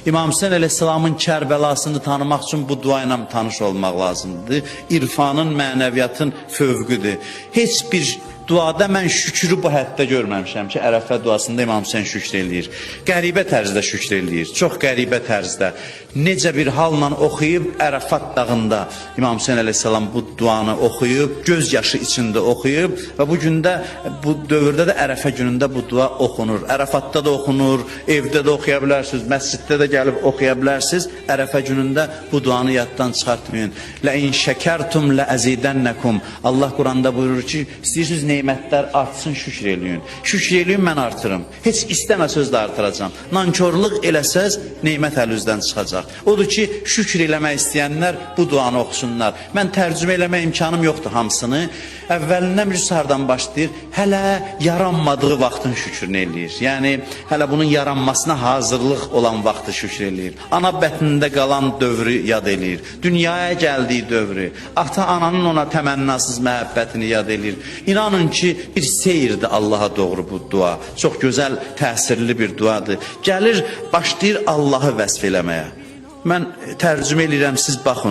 İmam Hüseyn əleyhissalamın Kərbəlasını tanımaq üçün bu dua ilə tanış olmaq lazımdır. İrfanın, mənəviyyatın fövqüdür. Heç bir duada mən şükrü bu həddə görməmişəm ki, Ərəfə duasında İmam Hüseyn şükr eləyir. Qəribə tərzdə şükr eləyir. Çox qəribə tərzdə. Necə bir halla oxuyub Ərəfat dağında İmam Hüseyn əleyhissalam bu duanı oxuyub, göz yaşı içində oxuyub və bu gündə, bu dövrdə də Ərəfə günündə bu dua oxunur. Ərafatda da oxunur, evdə də oxuya bilərsiniz, məsciddə də gəlib oxuya bilərsiniz. Ərəfə günündə bu duanı yaddan çıxartmayın. Lə in şəkərtum lə əzidənləkum. Allah Quranda buyurur ki, istəyirsiniz nemətlər artsın, şükr eləyin. Şükr eləyin, mən artırım. Heç istəməsəz də artıracam. Nankorluq eləsəz, nemət əlinizdən çıxacaq. Odur ki, şükr eləmək istəyənlər bu duanı oxusunlar. Mən tərcümə eləmə imkanım yoxdur hamısını. Əvvəlindən bir hardan başlayır? Hələ yaranmadığı vaxtın şükrünü eləyir. Yəni hələ bunun yaranmasına hazırlıq olan vaxtı şükr eləyir. Ana bətnində qalan dövrü yad eləyir. Dünyaya gəldiyi dövrü, ata-ananın ona təmənnasız məhəbbətini yad eləyir. İnanın ki, bir seyirdir Allaha doğru bu dua. Çox gözəl, təsirli bir duadır. Gəlir, başlayır Allahı vəsf eləməyə. Mən tərcümə eləyirəm, siz baxın.